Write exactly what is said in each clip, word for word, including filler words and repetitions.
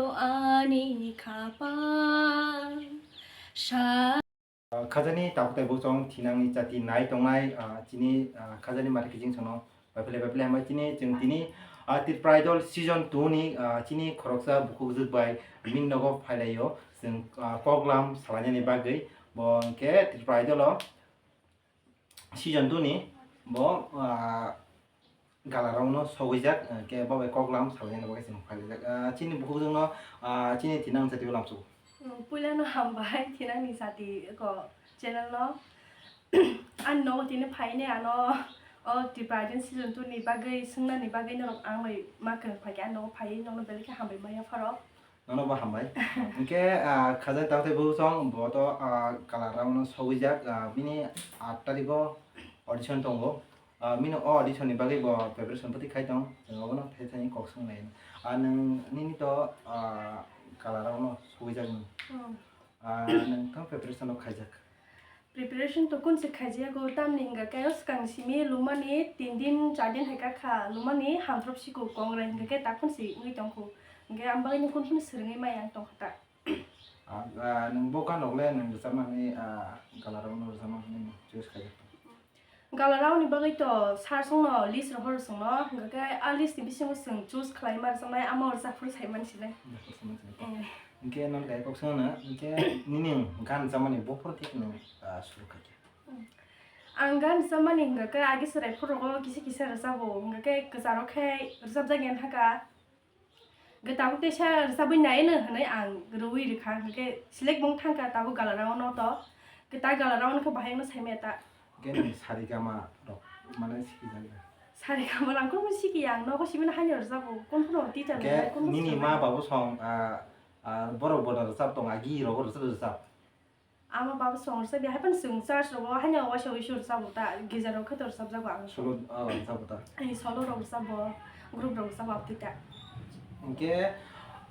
ani khapang sa. Ah, khajani tabuk taibo chwng thinangni chati nai tongnai, ah, chini, ah, khajani mari kijing sono baiphle baiphle hambai chini chwng tini, ah, Tripura Idol season two ni, ah, chini khoroksa bukhukjwk bai bini nogo phailaio chwng, ah, koklam salainani bagwi bo hwnkhe Tripura Idol o season two ni bo, ah, galarokno sogwijak, ah, khe bo bai koklam salainani bagwi chwng phailaijak. Ah, chini bukhukjwkno, ah, chini thinang chati ulam chugo. Hmm, puilano hambai thinangni chati ko channel no. Ani nogo tini phaine ano o Tripura Idol season two ni bagwi swngnani bagwi norok ang bai ma kwrwng phaikhe ani nogo phaiwi nokno belai khe hambai maya pharo. Nono bo hambai. Hwnkhe, ah, khajani tabuk taibo chwng bo to, ah, galarokno sogwijak, ah, bini aat tarikgo audition tongo. Ah, bini o audition ni bagwi bo preparation bwtwi khai tong, chwng obono thai thani kok swng lai. Ah, nwng nini to, ah, galarokno sogwijak nwng. Hmm. Ah, nwng tamo preparation rok khaijak? Preparation to kunsi khaijago, tamni hwnga khe swkang simi lumani tin din char din hai kha kha, lumani hamthrop siko kongrai hwnga khe takhunsi wngwi tongkhu. Hwnkhe ang bagwino kun kun swrwngwi mai ang tongkha ta. Ah, ah, nwng bo ganrok le nwng rwchapmani, ah, galarokno rwchapma hwnwi choice khaijak? Galarokni bagwi to sir chwngno list rohor chwngno, hwnkhe a list ni bisingo chwng choose khlaima rwchapnai, amo rwchapphuru saimani sinai. Rwchapphuru saimani sinai. Eh. Hwnkhe nang khe kok swngno, hwnkhe nini gan rwchapmani buphuru khe nwng, ah, suru kha khe? Ang gan rwchapmani hwnkhe age chwrai phuru rogo kisa kisa rwchabo, hwnkhe kwcharo khe rwchapjak ya thaka. Hwnkhe tabuk teisa rwchabwi naino hwnwi ang rwui rwkha, hwnkhe select wng thangkha tabuk galarokno to. Hwnkhe ta galarokno khe bahai wngno saimaya ta. Hwnkhe nwng sarigama rok mane sikijak da? Sarigama rang kunu sikiya, ang nogo sibini haino rwchabo, kunu kunu teacher rok kunu nini ma babu song, ah, ah, borok boda rwchap tong, agi rogo rwchap rwchap. Ama baba song rwchapya, haiphano chwng church rogo haino waisa waisa rwchabo ta, gija rok khe to rwchapjago ang. Solo, ah, rwchabo ta. Ani solo rok rwchabo, group rok rwchabo abtwi ta. Hwnkhe,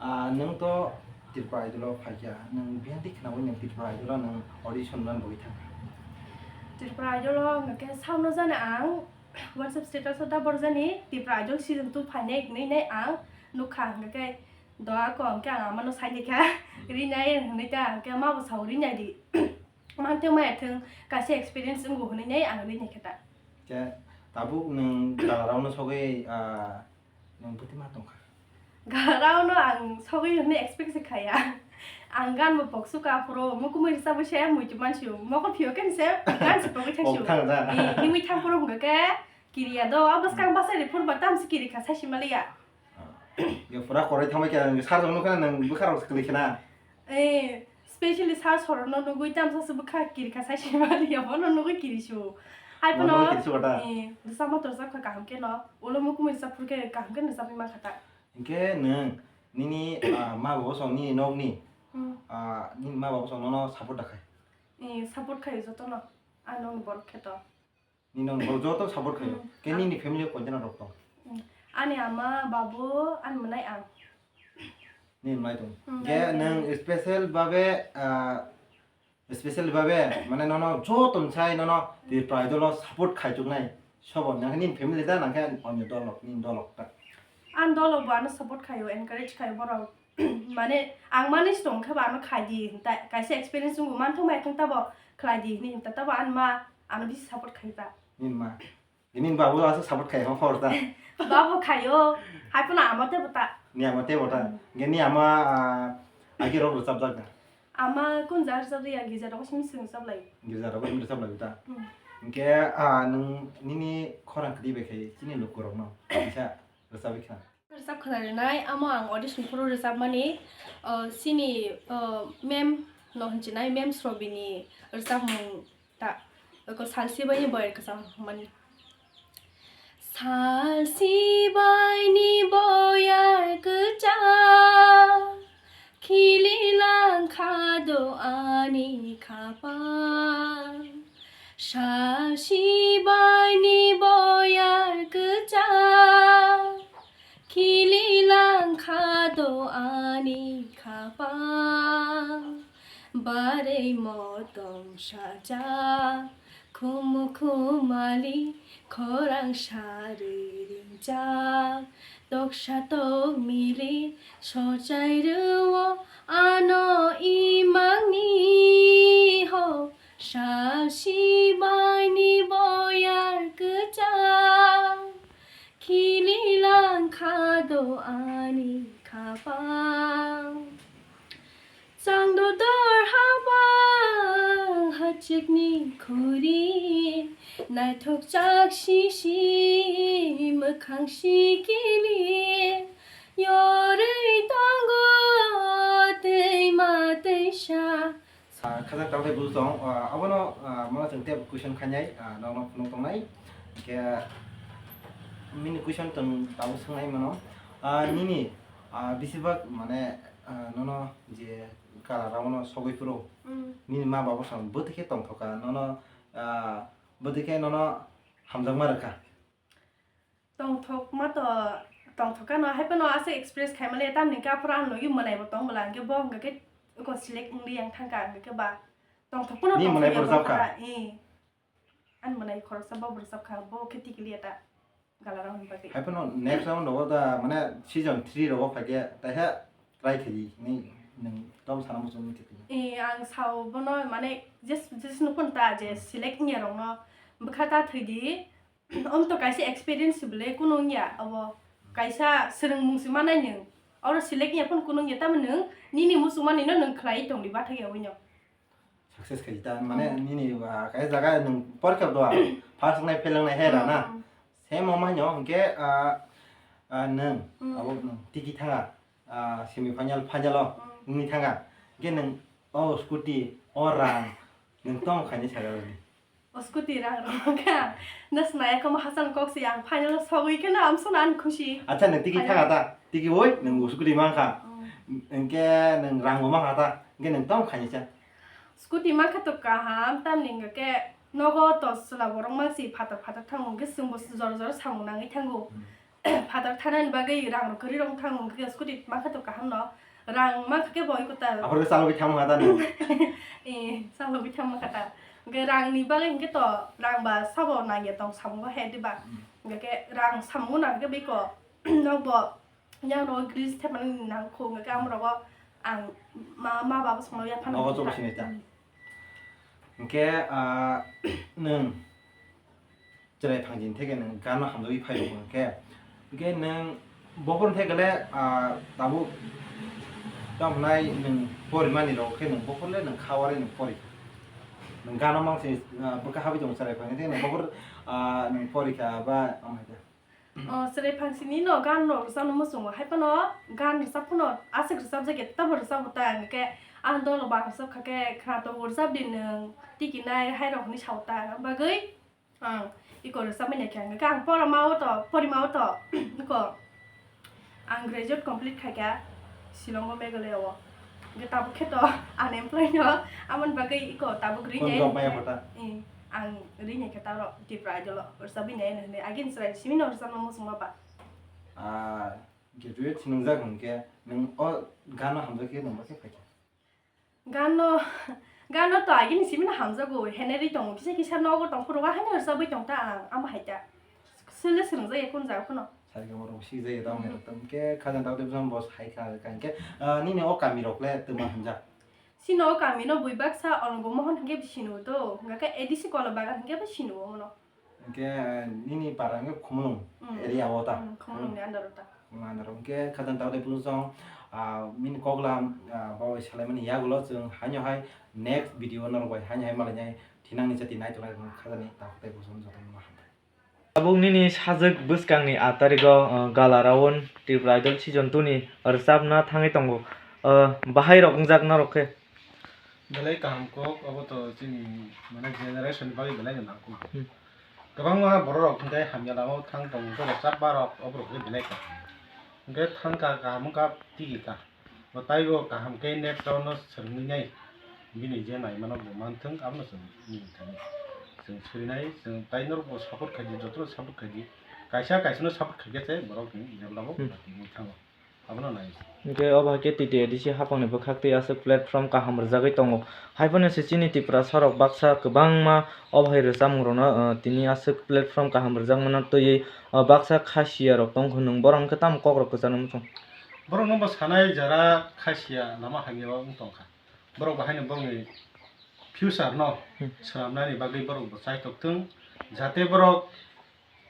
ah, nwng to Tripura Idol o phaikha, nwng biyang twi khnaui nwng Tripura Idol o nwng audition rwna bagwi thangkha? Tripura Idol o hwnkhe saono jani ang WhatsApp status o da borjani Tripura Idol season two phainai hwnwi nai ang nukha, hwnkhe doa kom khe ang amano sai laikha, rinai hwnwi ta, hwnkhe mabo sao rinai di. Mantwng maya thwng, kaisa experience wngo hwnwi nai ang rinai khe ta. Khe tabuk nwng galarokno sogwi, ah, nwng bwtwi ma tongkha? Galarokno ang sogwi hwnwi expect se khaya. Ang gan bo poksu ka phuru mukumui rwchabwi se muitu mansi mokol phio khe se gan se pogwi thangsi. Pok thang da. Eh, himwi thang phuru hwnkhe kiriya do, abo bwskang bachai ri phuru ba tamsi kiri kha sai si maliya. Ye pura korai thangbai khe, sar jong nukha nang bwkha rok kwlwi khna. Eh, specially sar sorok no nugwi tamsa se bwkha kiri kha sai se mali ya, bono nugwi kiri su. Hai bono phano, nugwi kiri su kata. Eh, rwchapma torchap kha kaham khe no, ulo mukumui rwchap phur khe kaham khe rwchapwi ma kha ta. Hinkhe nwng nini, ah, ma babo song nini nokni, hmm, ah, nini ma babo song nono support da khai? Eh, support khai jotono, ang nokni borok khe to. Nini nokni borok joto support khaio. Hmm. Khe nini family o koi jona rok tong? Hmm. Ani ama, babu, ani mwnai ang. Nini mwnai tong. Hmm. Khe nwng special babe, ah, special babe, mane nono joto msai nono Tripura Idol o support khaichuknai. Sobo nang nini family da nang khe onyo dol rok, nini dol rok ta? Ang dol rok bo ano support khaio, encourage khaio borok. Mane, ang manwi se tong khe bo ano khai di, ta-, kaisa experience wngbo manthok maya thung tabo khlai di hinwi hinta tabo ani ma ano bisi support khai ta. Nini ma? Nini babu aswk support khai hwn khor ta? Babu khaio, hai phano ama tebo ta. Ni ama tebo ta? Hmm. Ge ni ama, ah, agi rok rwchapjak na? Ama kun jar rwchap ya, gija rok simi simi rwchap lai. Gija rok simi rwchap lai ta? Hmm. Hinkhe, ah, nwng nini khorang kwrwi bai khai chini lukurokno kisa rwchapwi kha. Rwchap khna rinai, amo ang audition phuru rwchapmani, o, chini, o, ma'am no hinchinai, ma'am Srobini rwchapmung ta, eko Salsi baini boyar kwchang mani. Salsi baini boyar kwchang, khili langkha do ani khapang. Salsi baini boyar kwchang, khili langkha do ani khapang. Barei motong sajak, khum khumali khorang sarwi ringjak. Tok satok mili sochai rwo ano imangni ho, sal sibaini boyar kwchang, khili langkha do ani khapang. Changdo dor habang hachikni khuri, naithok chak sisi mwkhang sikili, yorwi tongo twima twisa. Ah, khajak tangthai buju tong, ah, abono, ah, mano chwng tei question khainai, ah, nokno phunuk tongnai. Khe nini question tong tabuk swngnai mano. Ah, nini, ah, bisibak mane, ah, nono je Kala rao no sogwi phuru. Mm. Nini ma baba sam bwtwi khe tongthok kha, nono, ah, bwtwi khe nono hamjakma rwkha. Tongthokma to, tongthok kha no, hai phano aswk express khai male, tamni khe aphuru ang logi mwnai bo tong bwla, hwnkhe bo hwnkhe khe eko select wngwi yang thang kha, hwnkhe khe ba tongthok phano. Ni tongthok mwnai ya bo rwjak kha? Kha, eh. Ani mwnai khoroksa bo rwjak kha, bo khe tikili ya ta. Gala round bagwi. Hai phano next round rogo da, mane season three rogo phaikhe taiha try khaidi hinwi nwng tamo sana muchung wngkhe tini. Eh, ang sao bono mane jes-, jesno phun ta je select wngya rokno bwkha ta thwidi. Om to kaisa experience bwle kunu wngya abo kaisa swrwngmung se manai nwng. Oro select wngya phun kunu wngya tamo nwng nini muchung manino nwng khlai tongdi bathakya wino. Success khai ta, mane, hmm, nini, ah, kaisa jaga nwng porikha dua, pass wngnai, fail wngnai, he rana. Hmm. Same omo haino, hwnkhe, ah, ah, nwng, hmm, abo nwng tiki thanga, ah, semi final, final o, hmm, wngwi thanga. Hwnkhe nwng, o scooty, o rang, nwng tong khaini saga rwdi. O scooty rang rok kha, no swnai khe omo hachal kok se ang final o sogwi khe no amsano ang khusi. Acha, nwng tiki final thanga ta, tiki oi, nwng o scooty mankha. Hmm. Hwnkhe nwng rang bo mankha ta, hwnkhe nwng tong khaini cha. Scooty mankha to kaham, tamni hwnkhe nogo to chwla borok mangsi phatar phatar thango, hwnkhe chwngbo jora jora samung nangwi thango. Hmm. Phatar thanani bagwi rang rok kwrwi rok thango, hwnkhe scooty mankha to kaham no, rang mankha khe bo iko ta. Aphuru khe chalogwi thangma kha ta no? Eh, chalogwi thangma kha ta. Hwnkhe rang ni bagwi hwnkhe to rang ba sabo nangya tong samungo he diba? Hmm. Hwnkhe rang samungo nang khe biko nokbo yang rogo grease thepmani nangkho, hwnkhe amrogo ang ma, ma baba songno yaphano. Nogo chobwi sinai ta. Hmm. Hwnkhe, ah, nwng chwrai phangsini theke nwng gana hamjagwi phai rwkha hwnkhe, hwnkhe nwng bophor thekele, ah, tabuk tamo hwnai nwng porimani rok khe nwng bophor le nwng kha ore nwng porikha. Nwng gana mansini, ah, bwkha habwi tongo chwrai phangsini theke nwng bophor, ah, nwng porikha ba omo hai khe. O, chwrai phangsini no gan rok rwchapna muchungo, hai phano gan rwchap phano aswk rwchapjak ya, tamo rwchapbo ta, hwnkhe ang dolo ba rwchap kha khe khwnato rwchap di nwng, tikinai hai rok hinwi sao ta, bagwi ang iko rwchapmani khe, hwnkhe ang pora ma o to, porima o to, iko ang graduate complete khai kha Shillong o Meghalaya o. Hwnkhe tabuk khe to unemployed no, aboni bagwi iko tabuk ri nai. Job maya kota? Eh, ang ri nai khe ta oro Tripura Idol o rwchapwi nai hwnwi, agini chwrai simi no rwchapna muchungma ba. Ah, graduate se nwngjak hwnkhe nwng o gano hamjak khe nwng bo khe phaikha? Gano, gano to agini simi no hamjago, heneri tongo, kisa kisa nogo tong phuru, haino rwchapwi tong ta ang, amo hai ta. Swle swrwngjak ya kunu jaga phano. Sari khe borok sijak ya tamo hai rok tamo khe khajang tamo tei bwsano bo sai kha kha hwnkhe, ah, nini o kami rok le twma hamjak? Sino o kami no bui baksa Olongo Mohon hwnkhe bo sino to, hwnkhe A D C Kolobagan hwnkhe bo sino o no. Hwnkhe, ah, nini para hwnkhe Khumulwng, mm, area o ta? Mm, Khumulwng ni under o ta. Khumulwng under o. Hwnkhe khajang tamo tei bwsano, ah, nini kok lam, ah, bo salaimani yagulo chwng haino hai next video norok bai haino hai malainai thinangni chati nai tongnai khajani tamo tei bwsano jotono ma hambai. Tabuk nini sajwk bwskangni aat tarigo, uh, Gala Round Tripura Idol season two ni rwchapna thangwi tongo. Uh, bahai rok wngjak norok khe? Belai kaham kok, obo to chini mane generation ni bagwi belai no nangkuk. Hmm. Kwbangma borok rok hwnkhe hamya lama o thang tongo, hwnkhe rwchapma rok oborok khe belai kaham. Hwnkhe thangkha kaham wngkha tigi kha. Bo taibo kaham khe next round no swrwngwi nai. Bini je naimano bo manthwng, abono chwng nini thani chwng surinai, chwng tai norokbo support khaidi, jotono support khaidi. Kaisa kaisano support khaikhe se borok ni develop o, hmm, tongwi thango. Abono nai. Hingke obo hai khe T T A D C haphangni bwkhak twi aswk platform kaham rwjagwi tongo. Haiphano se chini Tiprasa rok baksa kwbangma obo hai rwchapmung rokno, uh, tini aswk platform kaham rwjakmano twiwi, uh, baksa khasiya rok tongkha, nwng borok hwnkhe tamo kok rok kwchangno muchung? Borok no bo sanai jara khasiya lama hamya o wng tongkha. Borok bo haino borokni future no Hmm. swnamnani bagwi borok bo chaitok thung, jate borok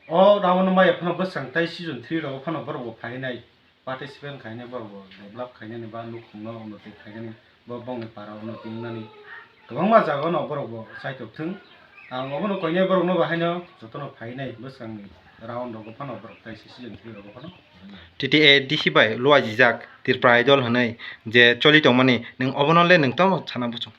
o round no maya phano bwswng tai season three rogo phano borok bo phainai, participant khainai, borok bo develop khainani ba nukhung no unnoti khainani, bo bongni para unnoti wngnani kwbangma jaga no borok bo chaitok thung. Ang obono koinai borok no bo haino jotono phainai bwswngni round rogo phano borok tai season three rogo phano. T T A D C bai luaijijak Tripura Idol hwnwi je choli tongmani, nwng obono le nwng tamo sana buchung?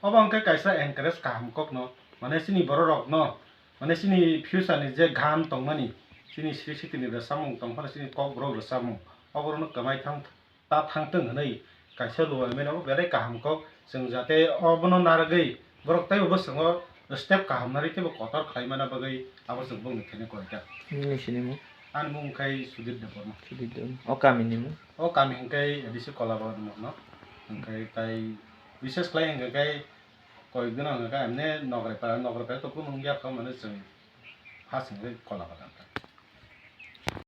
Obo hwnkhe kaisa encourage kaham kokno, mane chini bororokno, mane chini future ni je gan tongmani, chini sri siti ni rwchapmung tongphano, chini kokborok rwchapmung, oborokno kwmai thang ta thangtwng hwnwi kaisa luai mano, belai kaham kok. Chwng jate obono narwgwi borok teibo bwskango step kaham narwi teibo kotor khlai mana bagwi abo chwng bongni thani koi kha. Nini sini mung? Ani mung khai Sudip Debbarma. Sudip Debbarma. O kami ni mung? O kami hwnkhe A D C Kolaba no, hwnkhe tai bises khlai hwnkhe kai koi gwnang hwnkhe emne Nograi para, Nograi para to kunu wngya kha mane chwng first hwnkhe Kolaba kha.